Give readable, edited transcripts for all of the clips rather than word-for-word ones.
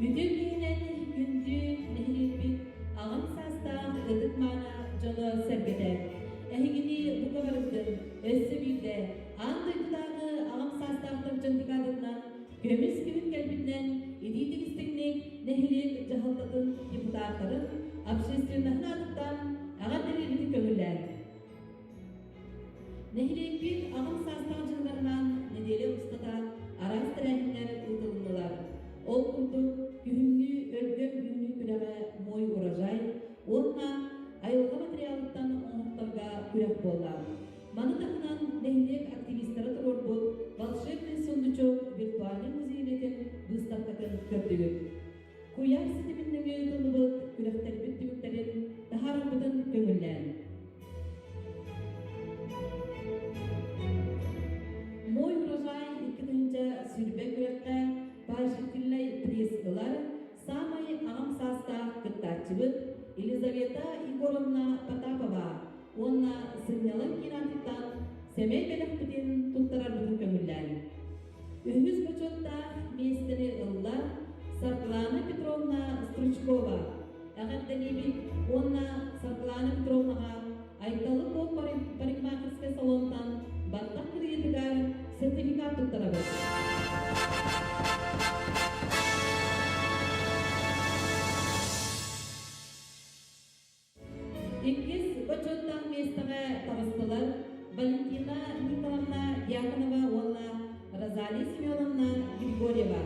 Үтүө күнүнэн күндү нэһилиэкпит аҕам саастаах ытык-мааны дьоно-сэргэтэ! Эһигини бука барыгытын өссө биирдэ аан дойдутааҕы аҕам саастаахтар дьон декадатынан көмүс күһүн кэлбитинэн итиитик истиҥник нэһилиэк дьаһалтатын депутаттарын общественноһын аатыттан эҕэрдэлиирбитин көҥүллээн. Нэһилиэкпит аҕам саастаах дьылларынан нэдиэлэ устата араас тэрээһиннэр ыытылыннылар. Ол курдук, күһүҥҥү өлгөм үүнүү күрэҕэ «Мой урожай» уонна айылҕа материалыттан оҥоһуктарга күрэх буолла. Маны таһынан нэһилиэк активистара туруорбут «Волшебный сундучок» виртуальнай музей үлэтин быыстапкатын көрдүбүт. Куйаар ситимин нөҥүө ыытыллыбыт күрэхтэрбит түмүктэрин таһаарарбытын көҥүллээн. Мой урожай 2020 күрэххэ положительнай приз ылар саамай аҕам саастаах кыттааччыбыт Елизавета Егоровна Потапова уонна сынньалаҥ киин аатыттан сэмэй бэлэхпитин туттарарбытын көҥүллээн. Үһүс бочуоттаах миэстэни ылла Саргылана Петровна Стручкова. Эҕэрдэлиибит уонна Саргылана Петровнаҕа Айталы Куо парикмахерскай салонтан баттах кырыйыытыгар сертификат туттарабыт. Иккис бочуоттаах миэстэҕэ таҕыстылар Валентина Николаевна Дьяконова уонна Розалия Семеновна Григорьева.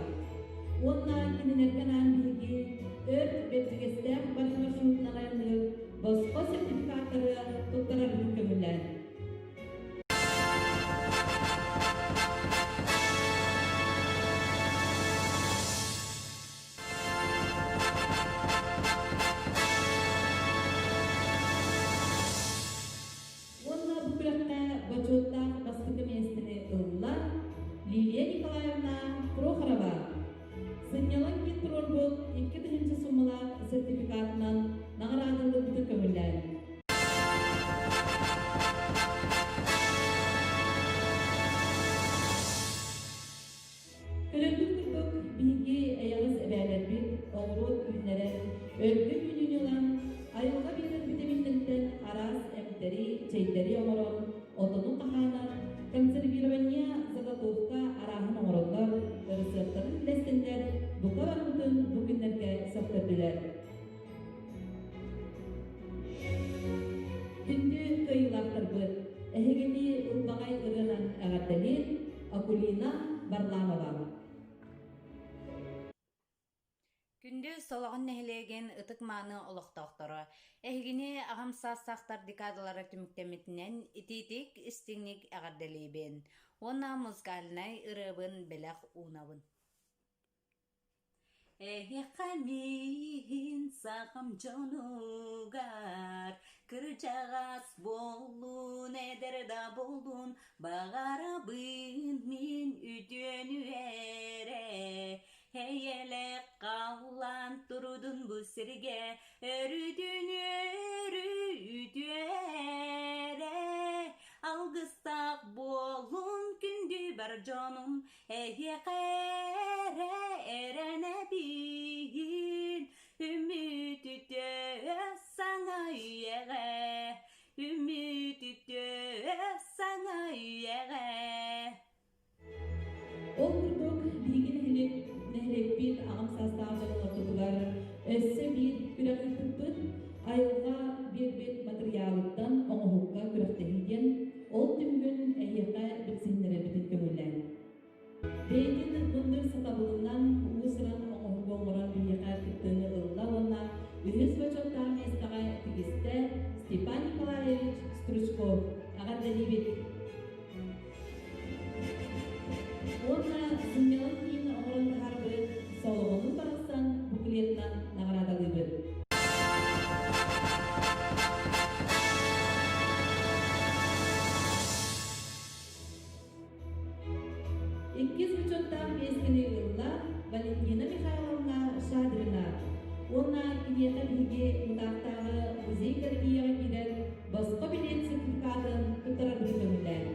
Уонна кинилэргэ анаан биһиги өрт Бэрдьигэстээх бас маршрутунан айанныыр босхо сертификаттары туттарарбытын көҥүллээн. Уонна бу күрэххэ бочуоттаах бастакы миэстэни ылла Лилия Николаевна Прохорова. Сынньалаҥ киин туруорбут 2000 суммалаах сертификатынан наҕараадалыырбытын көҥүллээн. Көрөргүт курдук, биһиги эйэҕэс эбээлэрбит оҕуруот үүннэрэн, өлгөм үүнүүнү ылан, айылҕа биэрэр битэмииннэриттэн араас эмтэри, чэйдэри оҥорон, отону хаһаанан, консервирование, заготовка арааһын оҥороннор, ырысыаптарын үллэстэннэр, бука барыбытын бу күннэргэ сөхтөрдүлэр. Күндү кыайыылаахтарбыт, эһигини ылбаҕай ырыанан эҕэрдэлиир Акулина Варламова. Күндү Солоҕон нэһилиэгин ытык-мааны олохтоохторо, эһигини аҕам саастаахтар декадалара түмүктэммитинэн итиитик истиҥник эҕэрдэлиибин уонна музыкальнай ырыабын бэлэх уунабын. Эһиэхэ миин сахам дьонугар кырдьаҕас буоллун, эдэр да буоллун, баҕарабын мин үтүөнү эрэ. Эйэлээх халлаан турдун бу сиргэ, өрүтүн үөрүү үтүө эрэ. Алгыстаах буоллун күндү бар дьонум, Эһиэхэ эрэ эрэнэбин, үмүт үтүө саҥа үйэҕэ, үмүт үтүө саҥа үйэҕэ. Ол курдук, биһиги нэһилиэк, нэһилиэкпит аҕам саастаах дьонун ортотугар өссө биир күрэх ыыппыппыт айылҕа биэрбит матырыйаалыттан оҥоһукка күрэхтэһии диэн Ол түмүгүн эһиэхэ билсиһиннэрэрбитин көҥүллээҥ. Бэйэтин мындыр сатабылынан уус-уран оҥоһугу оҥорон биһиэхэ кыттыыны ылла уонна үһүс бочуоттаах миэстэҕэ тигистэ Степан Николаевич Стручков. Эҕэрдэлиибит! Уонна сынньалаҥ киин оҥорон таһаарбыт Соломонун барахсан буклетынан наҕараадалыыбыт. Иккис бочуоттаах миэстэни ылла Валентина Михайловна Шадрина уонна киниэхэ биһиги Мытаахтааҕы музей галереяҕа киирэр босхо билиэт сертификатын туттарарбытын көҥүллээн.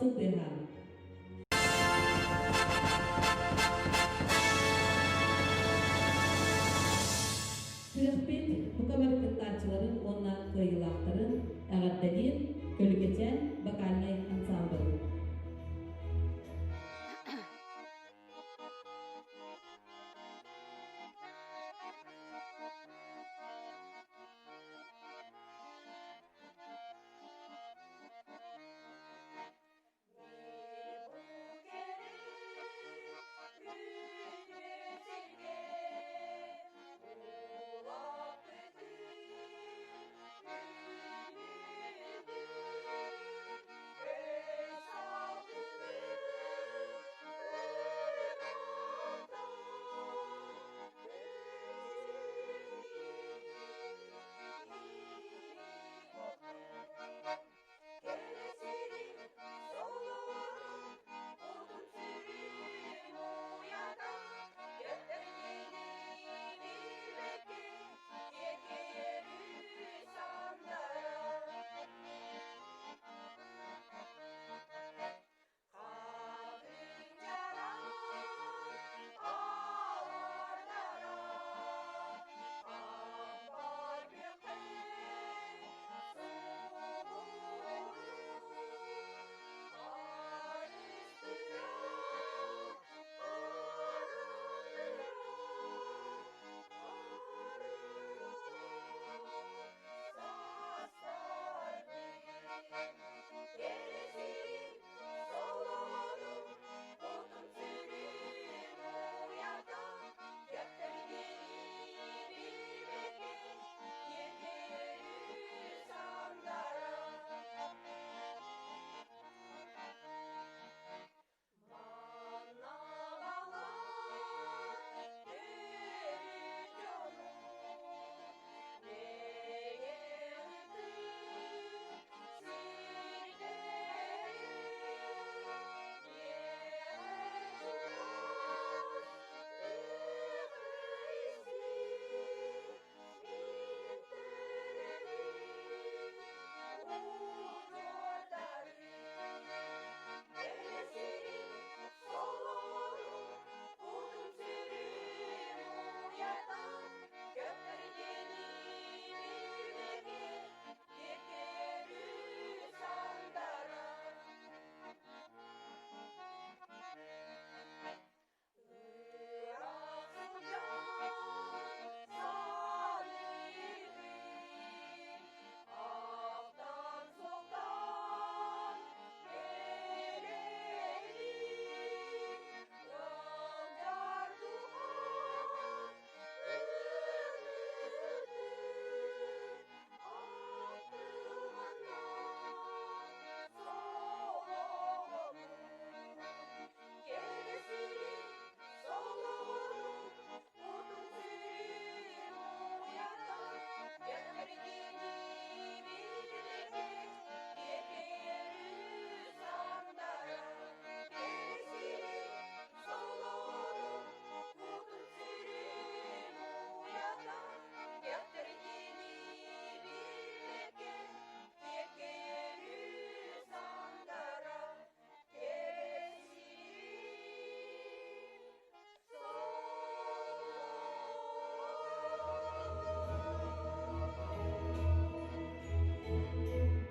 дохсун тыаһа. Күрэхпит бука бары кыттааччыларын уонна кыайыылаахтарын эҕэрдэлиир Көлүкэчээн вокальнай ансаамбыл.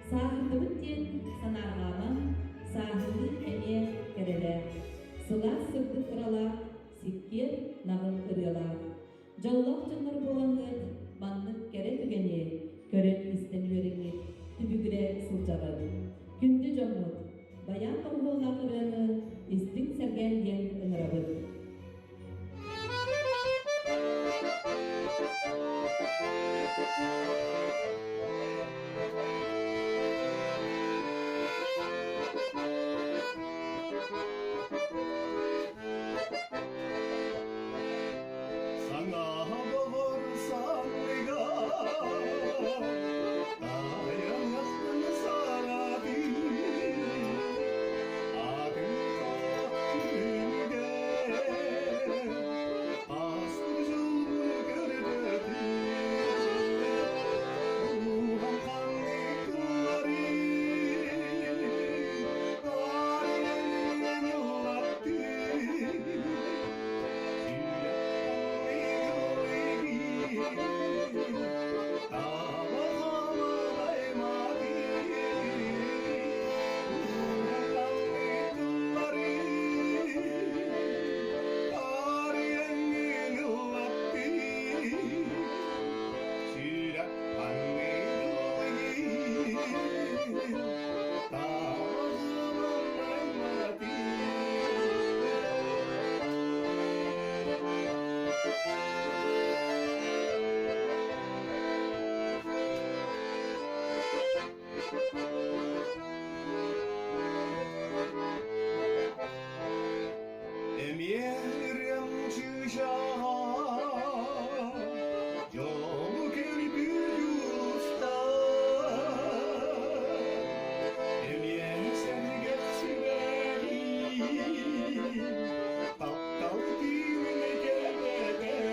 Сааһырдыбыт диэн санаарҕаамаҥ, сааһырыы эмиэ кэрэлээх, сылаас сырдык ыралаах, сиккиэр наҕыл ырыалаах. Дьоллоох дьоннор буолаҥҥыт, маннык кэрэ түгэни көрөн-истэн үөрэҥҥит, түбүгүрэ сылдьаҕыт. Күндү дьоммут, байаан доҕуһуоллаах ырыаны истиҥ сэргээн диэн ыҥырабыт. Саҥа доҕор санныга Тайаҥҥахпын саратыы Атыыта күнүгэ Ааспыт дьылбын көрбөтүм. Эмиэ ырыам чыычааҕа, дьолу кэлбит улуустар. Эмиэ сэргэх сүбэлиир, таптал түүнүн кэбэтэр.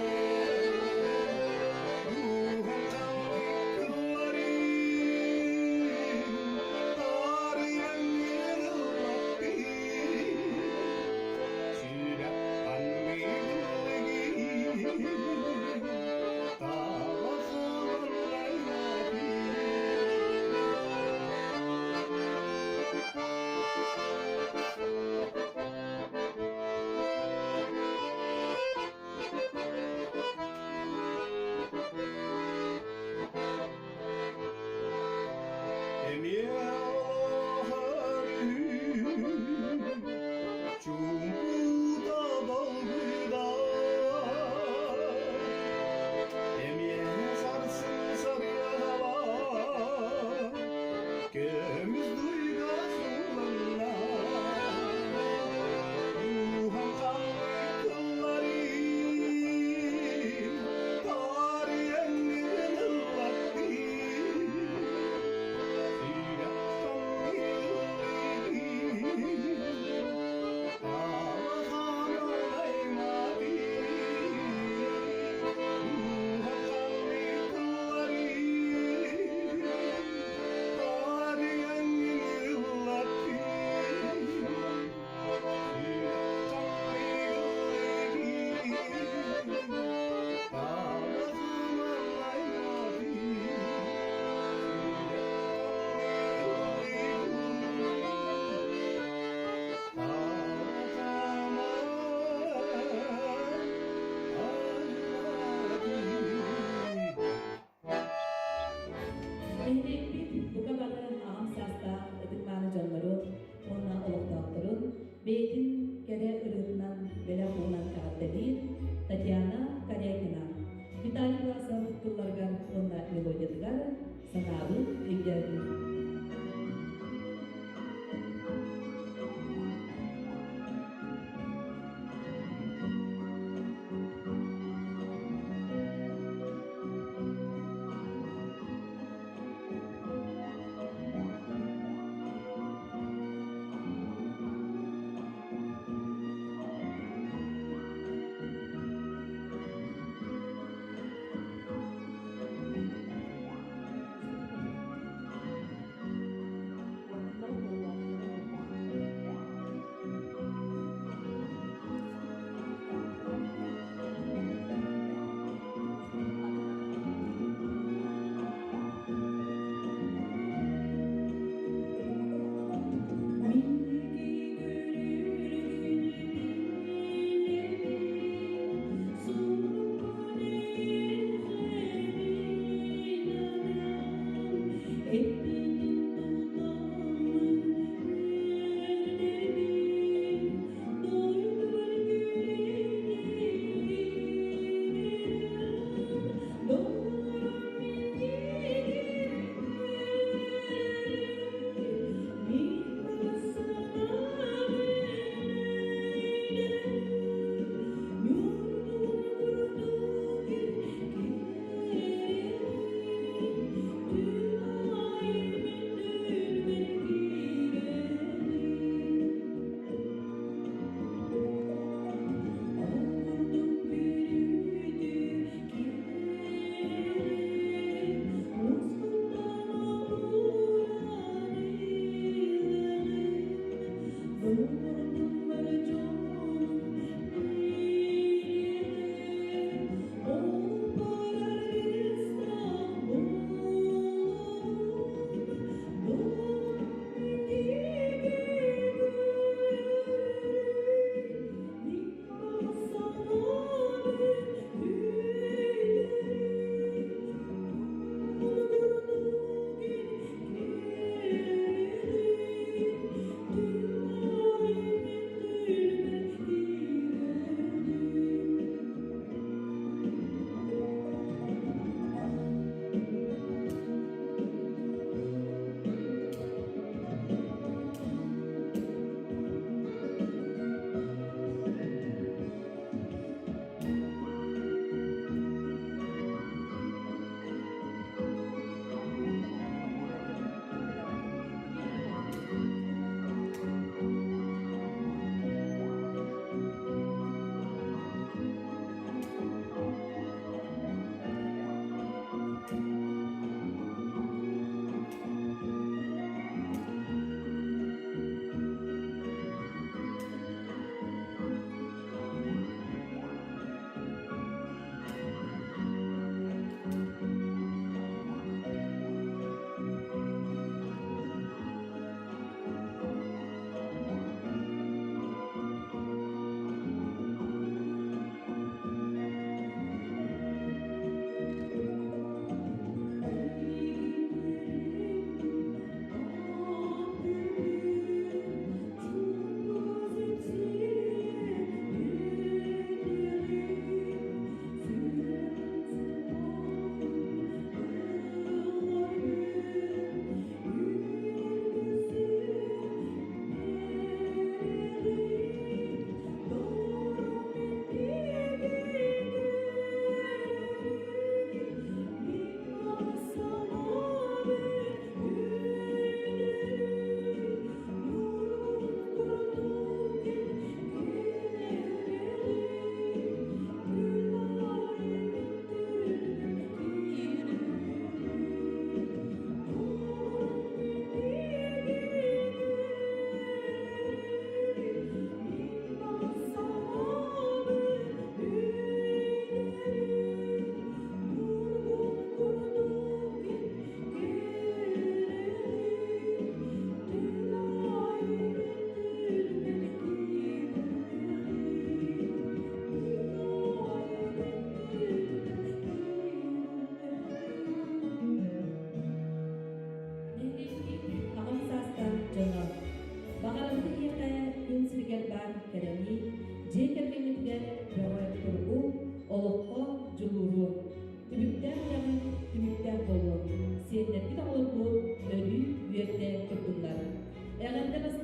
Дууһам кылларын таарыйан ыллаттыы. Сүрэх анныгын Эмиэ чуумпута долгуйда, Эмиэ сарсын сарыаҕа көмүс дуйга сууланна. Дууһам ханнык тылларын таарыйаҥҥын ыллаттыы.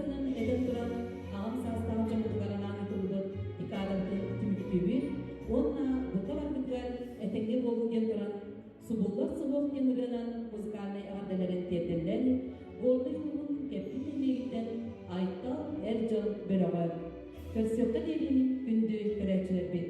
тылларынан этэн туран, аҕам саастаах дьоммутугар анаан ыытыллыбыт декадабытын түмүктүүбүт уонна бука барбытыгар этэҥҥэ буолуу диэн туран, субуллар суһуох диэн ырыанан музыкальнай эҕэрдэлэрин тиэрдэллэр Горнай улууһун Кэппит нэһилиэгиттэн Айтал эр дьон бөлөҕө. Көрсүөххэ диэри күндү көрөөччүлэрбит!